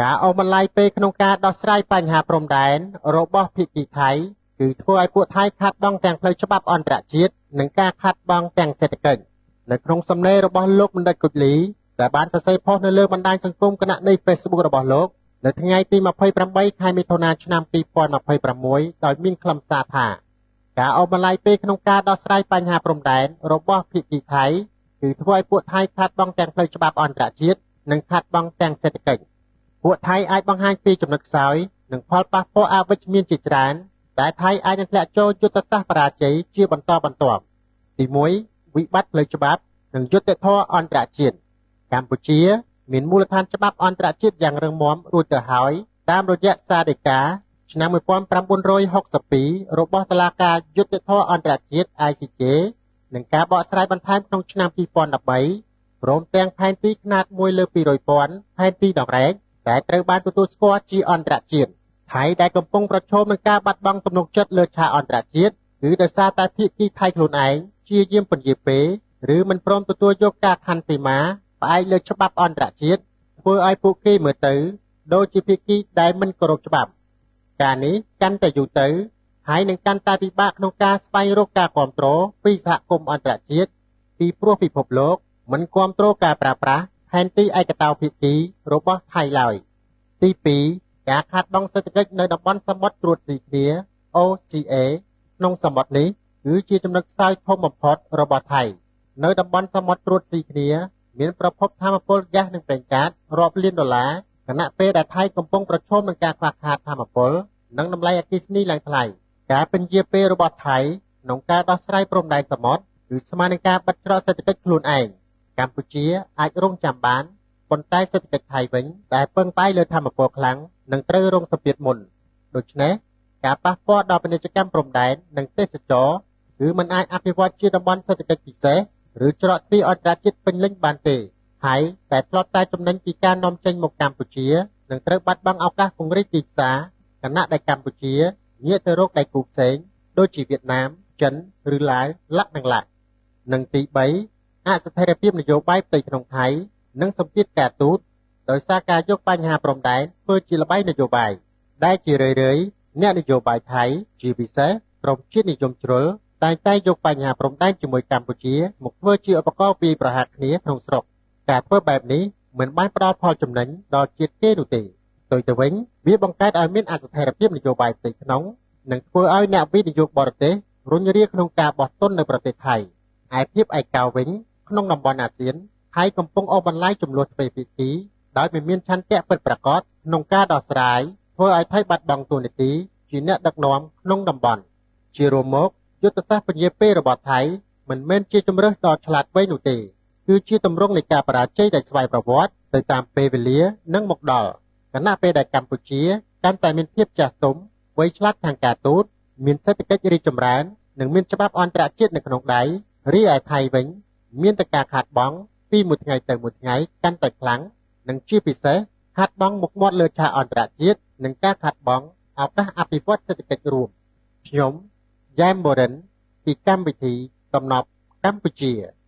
ការអូសបន្លាយពេលក្នុងការដោះស្រាយបញ្ហាព្រំដែនរបស់ភាគីថៃគឺធ្វើឲ្យពួកថៃខាតបង់ទាំងផ្លូវច្បាប់អន្តរជាតិនិងការខាតបង់ទាំងសេដ្ឋកិច្ចនៅក្នុងសំណេររបស់លោកបណ្ឌិតគុជលីដែលបានសរសេរផុសនៅលើបណ្ដាញសង្គមគណនី Facebook របស់លោកនៅថ្ងៃទី28ខែមិថុនាឆ្នាំ2026ដោយមានខ្លឹមសារថាការអូសបន្លាយពេលក្នុងការដោះស្រាយបញ្ហាព្រំដែនរបស់ភាគីថៃគឺធ្វើឲ្យពួកថៃខាតបង់ទាំងផ្លូវច្បាប់អន្តរជាតិនិងខាតបង់ទាំងសេដ្ឋកិច្ចពួកថៃអាចបង្ហាញពីចំណុចខ្សោយនិងផលប៉ះពាល់អវិជ្ជមានជាច្រើនដែលថៃអាចនឹងធ្លាក់ចូលយុទ្ធសាស្ត្របរាជ័យជាបន្តបន្ទាប់ទី1វិបត្តិផ្លូវច្បាប់និងយុត្តិធម៌អន្តរជាតិកម្ពុជាមានមូលដ្ឋានច្បាប់អន្តរជាតិយ៉ាងរឹងមាំរួចទៅហើយតាមរយៈសាលដីកាឆ្នាំ1962របស់តុលាការយុត្តិធម៌អន្តរជាតិ ICJ និងការបកស្រាយបន្ថែមក្នុងឆ្នាំ2013ព្រមទាំងផែនទីខ្នាត1/200,000ផែនទីដងរែកដែលត្រូវបានទទួលស្គាល់ជាអន្តរជាតិថៃដែលកំពុងប្រឈមនឹងការបាត់បង់ទំនុកចិត្តលើឆាកអន្តរជាតិគឺដោយសារតែភាគីថៃខ្លួនឯងព្យាយាមពន្យាពេលឬមិនព្រមទទួលយកការខន្តីមាផ្អែកលើច្បាប់អន្តរជាតិធ្វើឲ្យពួកគេមើលទៅដូចជាភាគីដែលមិនគោរពច្បាប់ការនេះកាន់តែយូរទៅហើយនឹងកាន់តែពិបាកក្នុងការស្វែងរកការគាំទ្រពីសហគមន៍អន្តរជាតិពីព្រោះពិភពលោកមិនគាំទ្រការប្រើប្រាស់ផែនទីឯកតោភាគីរបស់ថៃឡើយទី2ការខាតបង់សេដ្ឋកិច្ចនៅតំបន់សមុទ្រត្រួតស៊ីគ្នា OCA ក្នុងសមុទ្រនេះគឺជាចំណុចខ្សោយធំបំផុតរបស់ថៃនៅតំបន់សមុទ្រត្រួតស៊ីគ្នាមានប្រភពថាមពលហ្គាសនិងប្រេងកាតរាប់លានដុល្លារខណៈពេលដែលថៃកំពុងប្រឈមនឹងការខ្វះខាតថាមពលនិងតម្លៃអគ្គិសនីឡើងថ្លៃការពន្យាពេលរបស់ថៃក្នុងការដោះស្រាយព្រំដែនសមុទ្រគឺស្មើនឹងការបិទច្រកសេដ្ឋកិច្ចខ្លួនឯងកម្ពុជាអាចរងចាំបានប៉ុន្តែសេដ្ឋកិច្ចថៃវិញដែលពឹងផ្អែកលើថាមពលខ្លាំងនឹងត្រូវរងសម្ពាធមុនដូច្នេះការប៉ះពាល់ដល់ពាណិជ្ជកម្មព្រំដែននិងទេសចរគឺមិនអាចអភិវឌ្ឍជាតំបន់សេដ្ឋកិច្ចពិសេសឬច្រកទ្វារអន្តរជាតិពេញលេញបានទេហើយតែធ្លាប់តែចំណេញពីការនាំចេញមកកម្ពុជានឹងត្រូវបាត់បង់ឱកាសពង្រីកទីផ្សារខណៈដែលកម្ពុជាងាកទៅរកដៃគូផ្សេងដូចជាវៀតណាមចិនឬឡាវលាក់និងលាក់និងទី3អស្ថិរភាពនយោបាយផ្ទៃក្នុងថៃនិងសម្ពាធការទូតដោយសារការយកបញ្ហាព្រំដែនធ្វើជាល្បែងនយោបាយដែលជារឿយៗអ្នកនយោបាយថៃជាពិសេសក្រុមជាតិនិយមជ្រុលតែងតែយកបញ្ហាព្រំដែនជាមួយកម្ពុជាមកធ្វើជាឧបករណ៍វាយប្រហារគ្នាក្នុងស្រុកការធ្វើបែបនេះមិនបានផ្ដល់ផលចំណេញដល់ជាតិគេនោះទេផ្ទុយទៅវិញវាបង្កើតឲ្យមានអស្ថិរភាពនយោបាយផ្ទៃក្នុងនិងធ្វើឲ្យអ្នកវិនិយោគបរទេសរុញរាក្នុងការបោះទុននៅប្រទេសថៃឯភាពឯកោវិញក្នុងតំបន់អាស៊ានថៃកំពុងអូសបន្លាយចំនួនទ្វេភាគីដោយមិនមានឆន្ទៈពិតប្រាកដក្នុងការដោះស្រាយធ្វើឲ្យថៃបាត់បង់តួនាទីជាអ្នកដឹកនាំក្នុងតំបន់ជារួមមកយុទ្ធសាស្ត្រពន្យាពេលរបស់ថៃមិនមែនជាជម្រើសដ៏ឆ្លាតវៃនោះទេគឺជាទម្រង់នៃការបរាជ័យដែលស្វ័យប្រវត្តិទៅតាមពេលវេលានិងមកដល់ខណៈពេលដែលកម្ពុជាកាន់តែមានភាពចាស់ទុំវៃឆ្លាតខាងការទូតមានសេដ្ឋកិច្ចរីកចម្រើននិងមានច្បាប់អន្តរជាតិនៅក្នុងដៃរីឯថៃវិញមានតែការខាតបង់ពីមួយថ្ងៃទៅមួយថ្ងៃកាន់តែខ្លាំងនិងជាពិសេសខាតបង់មុខមាត់លើឆាកអន្តរជាតិនិងការខាតបង់ឱកាសអភិវឌ្ឍសេដ្ឋកិច្ចរួមខ្ញុំយ៉ែមបូរិនពីកម្មវិធីកំណប់កម្ពុជា។